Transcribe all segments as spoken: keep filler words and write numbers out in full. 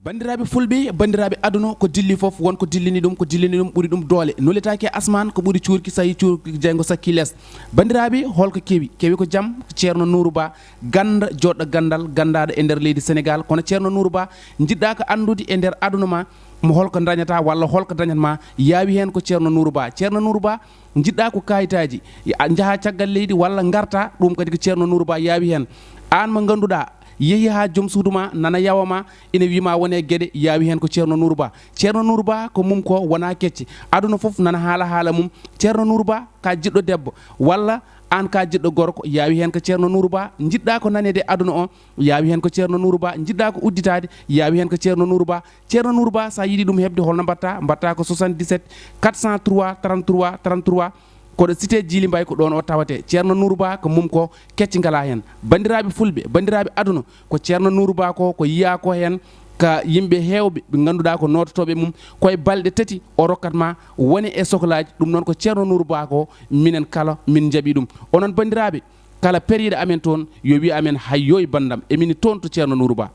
Banndiraaɓe fulɓe, banndiraaɓe aduna, ko dilli fof, won ko dillini ɗum, ko dillini ɗum ɓuri ɗum doole. Nuletaake e asmaan, ko ɓuri cuurki, so yii cuurki jeyngo sakki lees. Banndiraaɓe, holko kewi? Kewi ko jam, ko Ceerno Nuuru Ba, gannda, joɗɗo ganndal, ganndaaɗo e nder leydi Senegaal. Kono Ceerno Nuuru Ba, njiɗɗa ko anndude e nder aduna ma, mo holko dañata walla holko dañat ma, yaawi heen ko Ceerno Nuuru Ba. Ceerno Nuuru Ba, njiɗɗa ko kayitaaji, a njaha caggal leydi walla ngarta, ɗum kadi ko Ceerno Nuuru Ba yaawi heen. Aan mo ngannduɗaa, yehi haa joom suudu ma, nana yawa ma, ina wii ma wone geɗe, yaawi heen ko Ceerno Nuuru Ba. Ceerno Nuuru Ba ko mum ko wona kecce. Aduna fof nana haala haala mum. Ceerno Nuuru Ba ka jiɗɗo debbo, walla aan ka jiɗɗo gorko, yaawi heen ko Ceerno Nuuru Ba. Njiɗɗa ko naneede aduna o, yaawi heen ko Ceerno Nuuru Ba. Njiɗɗa ko udditaade, yaawi heen ko Ceerno Nuuru Ba. Ceerno Nuuru Ba, so a yiɗi ɗum heɓde, holno mbaɗta? Mbaɗta ko soixante-dix-sept quatre cent trois trente-trois trente-trois. Koɗo cité Djily Mbaye, ko ɗoon o tawate. Ceerno Nuuru Ba ko mum ko kecci ngalaa heen. Banndiraaɓe fulɓe, banndiraaɓe aduna, ko Ceerno Nuuru Ba ko, ko yiyaa ko heen ka yimɓe heewɓe ɓe ngannduɗaa ko noototooɓe mum, koye balɗe tati o rokkat ma wone e soklaaji. Ɗum noon ko Ceerno Nuuru Ba ko, minen kala min njaɓi ɗum. Onon banndiraaɓe, kala periiɗo amen toon, yo wiy amen, "Hayyooy banndam, emin toon to Ceerno Nuuru Ba."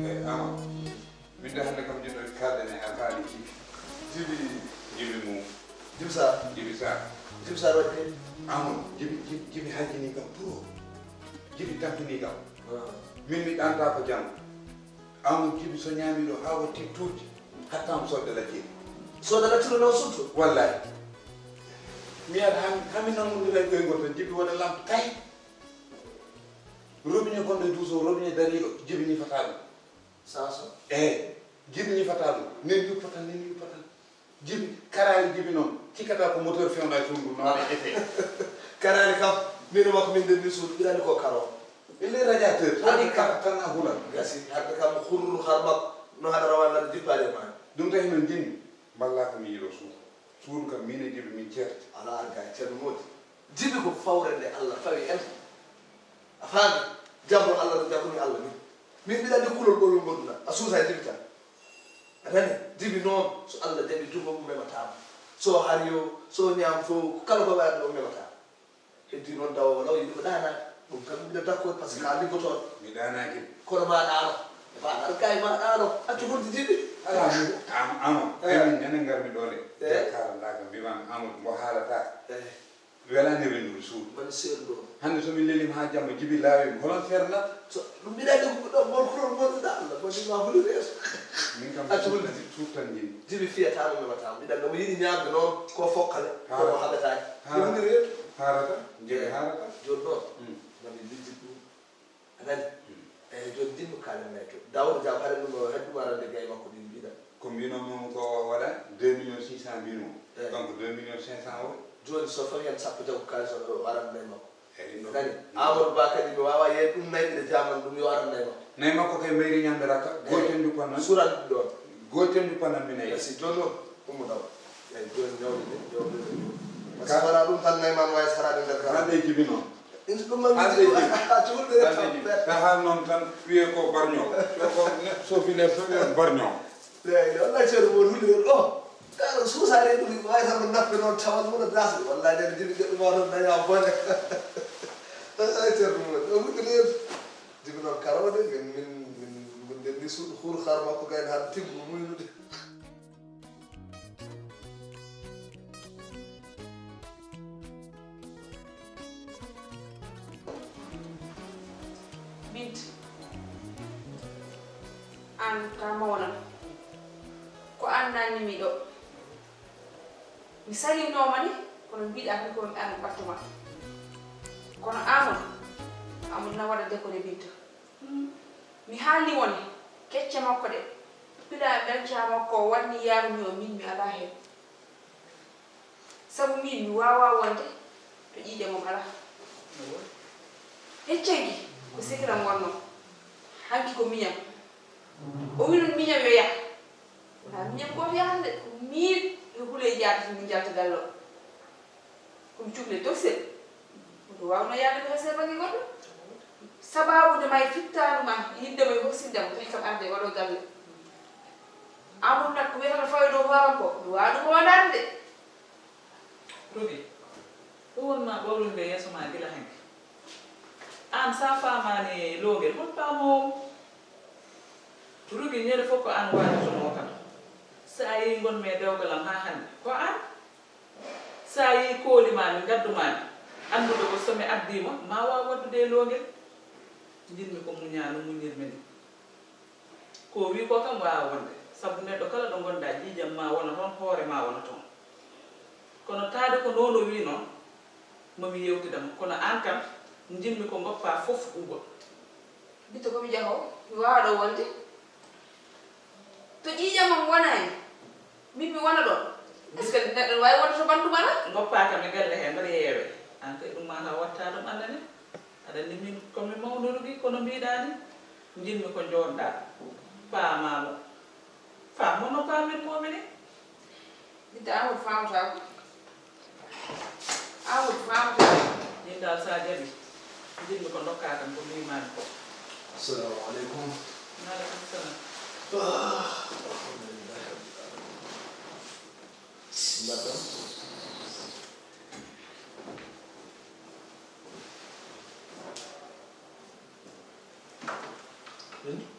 Eyi, Amadou. Min de hannde kam jiɗɗo kaalden e affaire Jibi. Jibi. Jibi mum. Jibi Sarr. Jibi Sarr. Jibi Sarr waɗi de. Amadou, Jibi, Jibi, Jibi haljini kam trop. Jibi tampini kam. Ah. Min mi ɗanta ko jam. Amadou, Jibi so ñaami ɗo haa watti tuuti, hatta mo sodde lajjiri. Sodde lajjiri no sutto? Wallahi. Mi yi'at hami, hami nanngondira e ɓoyngol tan, Jibi waɗa lampe tay. Robinet kon ɗo e duuso, robinet dariiɗo, Jibi ñifata ɗum. Saaso. Eey, Jibi ñifata ɗum. Nen yuppa tan, nen yuppa tan. Jibi, karaari Jibi noon, cikkata ko moteur fewna e suudu ndu, noon e effet. Karaari kam, min e makko min ndenndi suudu, ɓirani ko karo. Ille radiateur, tan, tan a hulan. Gasi, hannde kam hurru har makko, no haɗa rawa lan jippaade ma. Ɗum tahi noon jinmi, mballa ko mi yiɗo suudu. Suudu kam, min e Jibi min ceerti. Alaa arga e Ceerno Moodi. Jibi ko fawre nde Allah fawi en. A faami? Jambo Allah no jagumi Allah ni. Min mbiɗa anndi kulol ɓolol ngonɗuna. A suusa e Jibi tan. A nani? Jibi noon, so Allah jaɓi junngo mum memataama. So hari o, so ñaam fof, kala ko waɗa o memataama. Heddi noon dawa wala o yiɗi ko ɗaanaade. Ɗum kam mbiɗa d'accord par ce que a liggotooɗo. Mi ɗaanaaki. Kono ma ɗaano. E ma ɗaano, kay ma ɗaano. Accu hulde Jibi. Alaa, mi, am, Amadou. Eh. Emin nene ngarmi ɗo de. Eh. Kaalanɗaa kam, mbiman Amadou, mbo haalata. Eh. Welaani rennude suudu. Mbaɗi seeɗa ɗo. Hannde so min lelima haa jamma, Jibi laawima, holon feere natta? So ɗum mbiɗa anndi ko ɗo mon kulol ngonɗuɗa, Allah, mbaɗi ma hulire yeeso. Min kam, accu hulde Jibi. Suudu tan njiɗmi. Jibi fiyata mo memata mo. Mbiɗa anndi omo yiɗi ñaamde noon ko fokkale, kono haɓetaaki. Haarata. Mi hulire yeeso. Haarata, Jibi haarata. Jooni noon, hmm, mbaɗi lijjit ɗum. A nani? Hmm. Eyi, jooni jinmi kaalen nayi to. Daawuda Jaw, hare ɗum o heddu ma rande gay makko ɗin mbiɗa. Ko mbino mum ko waɗa deux millions six cent mbino. Eh. Donc deux millions cinq cent o. Jooni so fawi hen sappo jago kaalis o, o aran nayi makko. Eyi, ɗum ɗo. Nani? Hmm. Amadou Ba kadi mi wawa yeey ɗum nayi ɗiɗa jaman ɗum yo aran nayi makko. Nayi makko kay mbayri ñamde rakka, eh, gootel njuppan nan. Suran ɗum ɗon. Gootel njuppan nan mi nayi. Merci, jooni noon. Ummu Daw. Eyi, jooni ñawde de, ñawde de. Par ce que wona ɗum tan nayi ma no wawi saraade nder kala. Hande Jibi noon. Ɗum noon mi jiɗi a cuulde tan. Taha noon tan wiye ko barño. Ko ne sofi ne sofi barño. Eyi, wallahi ceerno mo hulde o. Kala suusaade ɗum wawi tan no nafɓe noon tawal mum no dasa. Wallahi nde Jibi goɗɗo ma noon daña bone. Ay ceerno mo o hulde. Jibi noon karode min min min ndenni suudu hur har makko gayno hade tiggo muynude. Binta, aan ka mawɗam, ko aan naatni mi ɗo. Mi salinooma ni, kono mbiɗa mi ko mi aan ɓattuma. Kono Amadou, Amadou na waɗa dekode Binta. Mi haalni won kecce makko ɗe, pila ɓelca makko o waɗni yaarumi o, min mi alaa heen. Sabu min mi waawaa wonde to ƴiiƴe mum alaa. Heccanki ko sekiram wonnoo, hanki ko miñam. O wi noon miñam yo yah. Wonaa miñam gooto yahata de, ko miin e Huley Jaata min njalta galle o. Ɗum cuɓle tokosel. Ɗum waawno yaade ko hesee bannge goɗɗo. Sabaabu nde may fittaandu ma, yiɗde mo e horsinde mo, tawi kam arde e oɗo galle. Amadou nak ko wiyata no fawi dow hooram ko, mi waawa ɗum o waɗaade de. Rogi, ɗum won ma ɓawlude yeeso ma gila hanki. Aan sa faamaani loongel, hol paamoowo mo? Rogi, ñande fof ko aan waajotoo mo kam. Sa yii ngon me dewgal am haa hannde, ko aan? Sa yii kooli ma mi, ngaddu ma mi, anndude ko so mi addii ma, ma waaw waɗdude e loongel. Njiɗmi ko muñaa no muñirmi ni. Ko o wii ko kam waawa wonde, sabu neɗɗo kala ɗo ngonɗaa, ƴiiƴam ma wona toon, hoore ma wona toon. Kono taade ko noon o wii noon, mo mi yewtida mo. Kono aan kam, njiɗmi ko ngoppaa fof uwa. Bitte ko mi jahoowo, mi waawaa ɗo wonde. To ƴiiƴam am wonaani, min mi wona ɗo. Est-ce que neɗɗo ne waawi wonde to ɓanndu mala? Ngoppaa kam e galle hee, mbaɗa yeewe. Aan kay ɗum maa taw waɗtaa ɗum, annda ne. Aɗa anndi min ko mi mawnuruki, kono mbiɗaa ni, njiɗmi ko njooɗɗaa, paamaa mo. Faam mo no paamirmi mo mini. Bitte Amadou faamataako. Amadou faamataako. Min daal sa jaɓi, njiɗmi ko ndokkaa kam ko mbiimaami ko. Assalamu aleykum. Maaleykum salam. Ah, alhamdulillahi rabbil alamin. Mbaɗɗon? Min?